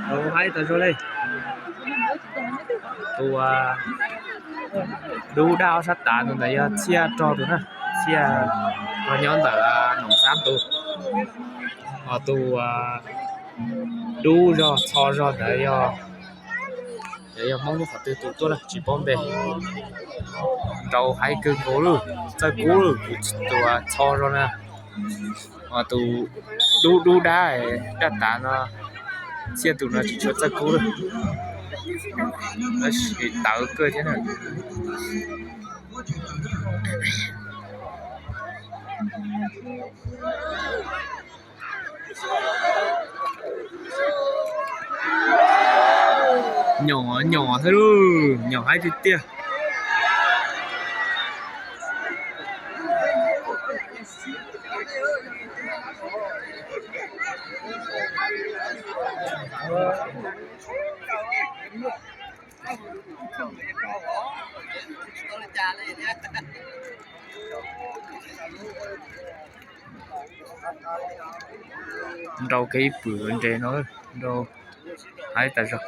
Rau haib tas zog li. Tus dub dab ob sab tav ntawd yog Txhiaj rog tus na, Txhiaj nyob ntawm Noom Xab tus. Ho tus dub zog txho zog ntawd yog, yog Hmoob nyob qhov twg tus tuaj na tsis paub npe. Nrau haib kawg nkaus lawm, txawj kub lawm, tus txho zog na. Ho tus dub dub dab dab tav no, Txhiaj tus no tsis tshua txawj kub lawm, tab sis tawv kawg thiab na. Nyom nyom thiab lauj, nyom haib tiag tiag. Nrau kiag ib pwm nres no, nrau haib tas zog.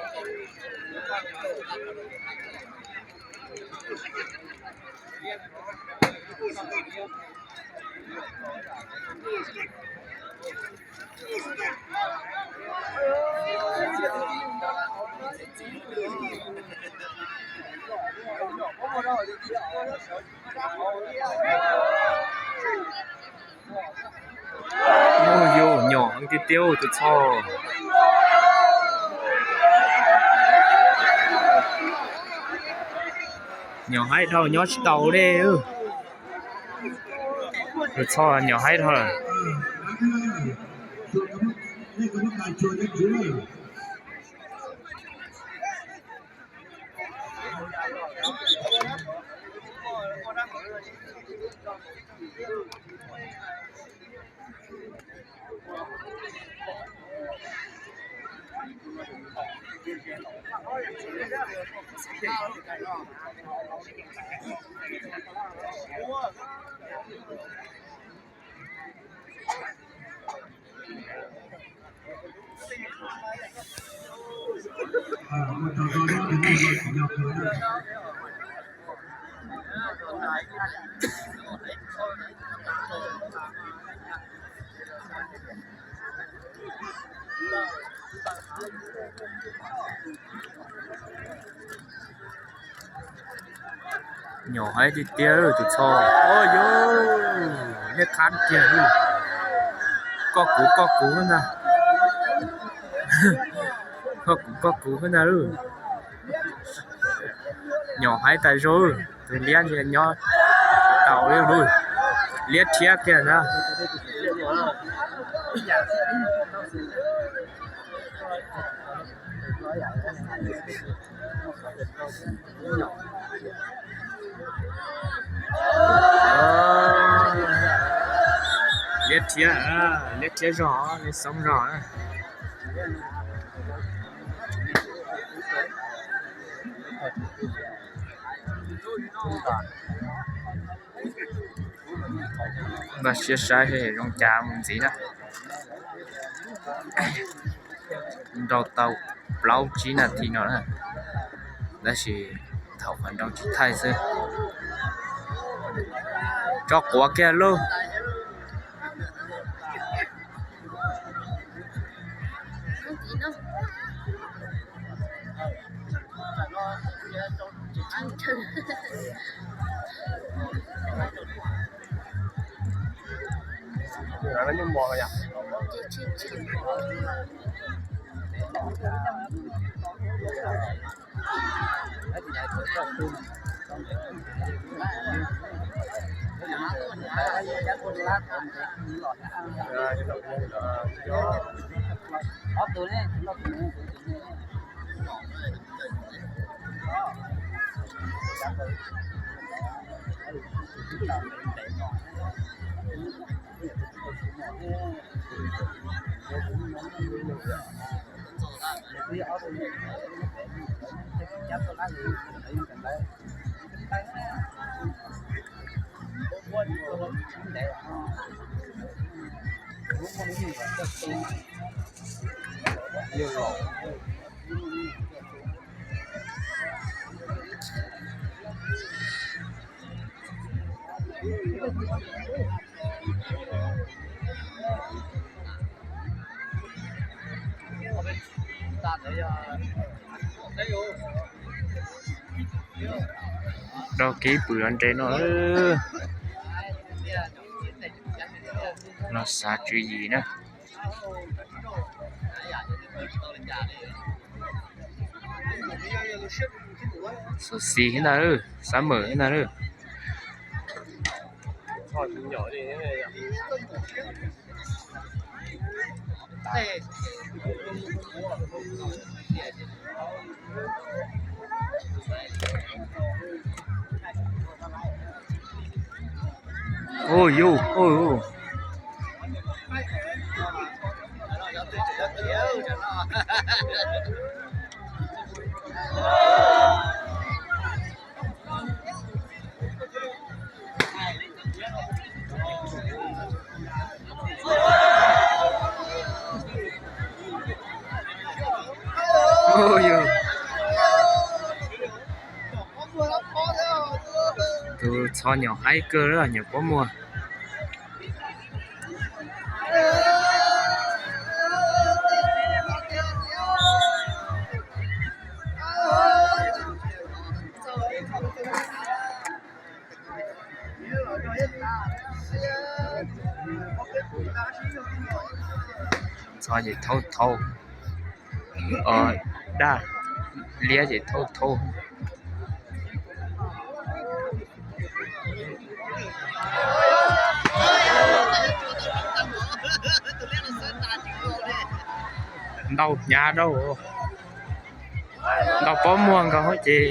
Nyom heev tiag tiag tus txho. Nyom haib dhau nyob tsis tau li. Tus txho nyom haib dhau lawm. Nyom haib tiag tiag tus txho. Yog, liab qab kiag li. Koj kuv koj kuv ntag. Koj kuv koj kuv ntag lauj. Nyom haib tas zog, tus liab nyob tau li lauj. Liab thiab kiag ntag. Liab thiab, liab thiab zog, liab xoob zog. Npaj siab saib zoo cas mus ntxiv na. Nrau tau plaub tsib nas this no na, tab sis thaum qhov nrau tsis thaij xwb. Tso quav kiag lauj. Rau kiv pw los nres no. Los xav tswv yim na. Xov xis thiab ntag, xav mawm thiab ntag. Ui, ui, ui. Tus txho nyuam haib kawg, nyuam pob muag. Txho ces thaub thaub, daj liab ces thaub thaub. Ntau hnyav rau, ntau pob muag nkaus ces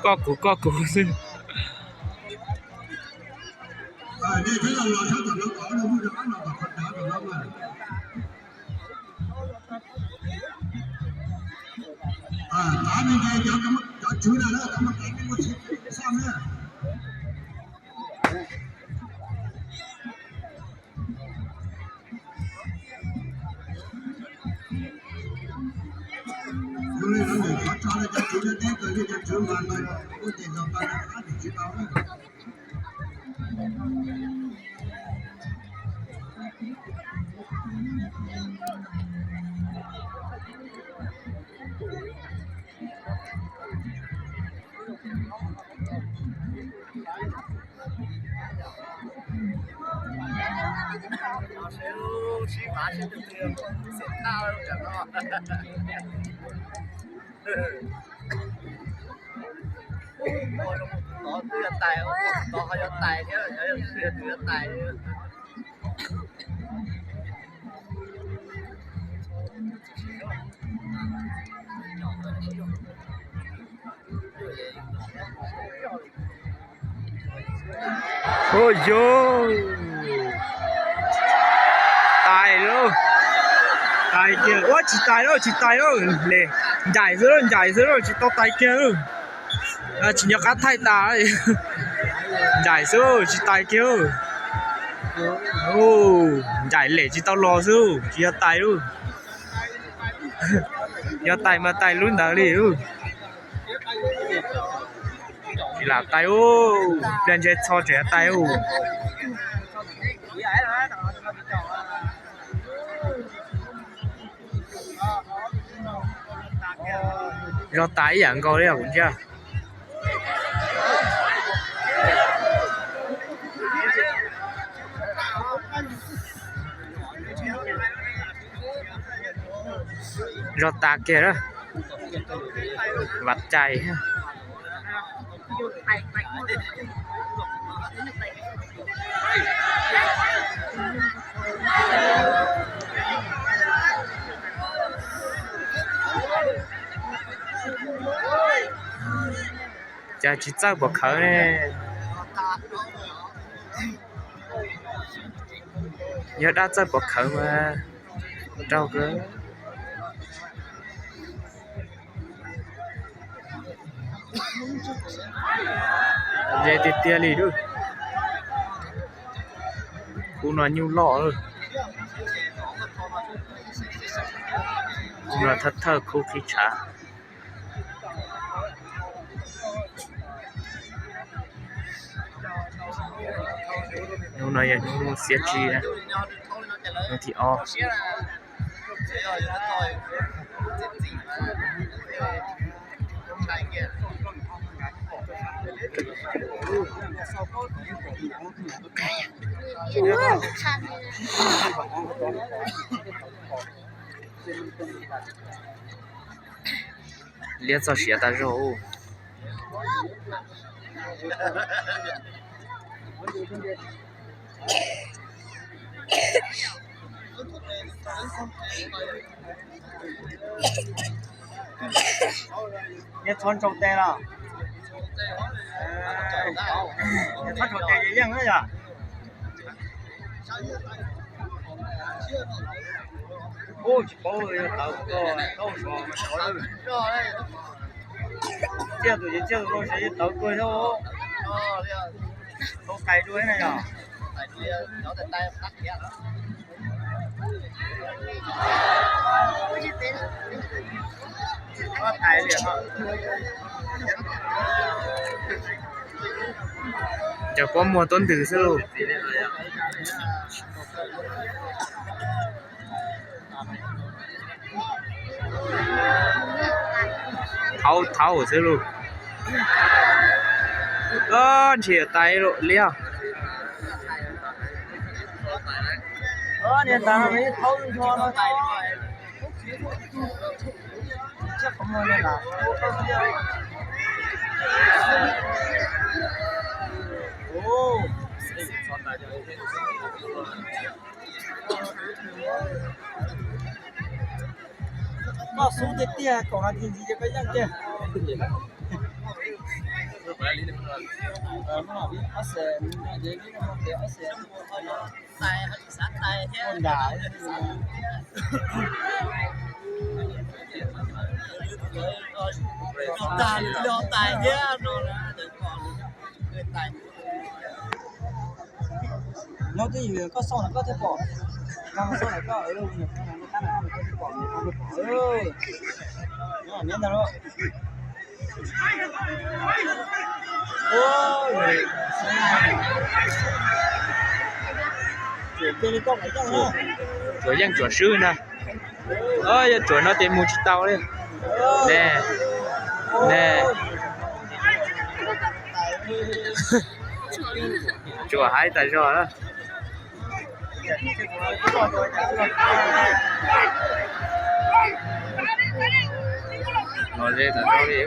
koj kuv koj kuv xwb. Ua yog tais lauj, tais kiag, ua tsis tais lauj, tsis tais lauj, ncaim xwb lauj, ncaim xwb lauj, tsis tau tais kiag lauj. Tsis nco qab thaij tas, ncaim xwb tsis tais kiag. Ncaim lem tsis tau los xwb, tsis yog tais lauj. Yog tais mas tais lub ntawd li. Tsis lam tais ub, pliag ntshe txho tseem tais ub. Zog tas ib yam nkaus li kuv ntsia. Zog tas kiag lawm, vam cai. Cas tsis txawj pom khawv ne? Yog dab txawj pom khawv mas raug kawg. Ze tiag tiag li lauj. Khub no nyuj loj lawm. Khub no thawj thawj khub qhib tshav. Hnub no yog hnub xiab tsib na, hnub thib ob. Liab txog siav tas zog. Yog txhob ntsaum tes los? Yog txhob ntsaum tes ces yeej na yog. Ub, tsis paub, yog tawv kawg, tau sov mas sov lawm. Txiaj tus ces txiaj tus no sov yeej tawv kawg thiab. Tau tais dua na yog. Cov pob muag tuab ntws xwb lauj. Thaub thaub xwb lauj. Ntshe yuav tais lauj liab. Koj xub tiag tiag, kaum nas this ntxiv ces koj yeej tiag. No twb yog koj xauj no koj thiaj pom. No xauj no koj, koj thiaj pom. Niam ntag lauj. Tsuam yeej tsuam swb ntag. Yog tsuam no ces mus tsis tau li. Ne, ne. Tsuam haib tas zog na. Los ze tas zog li.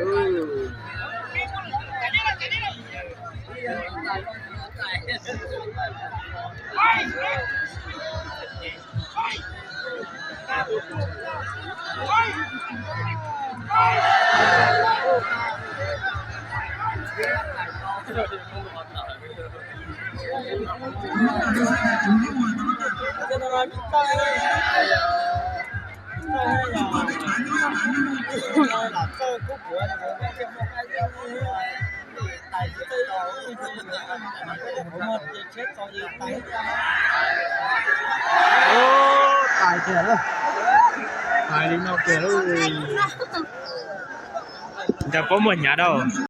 Tais tiag, tais li no tiag lauj. Nrog pob muag hnyav rau.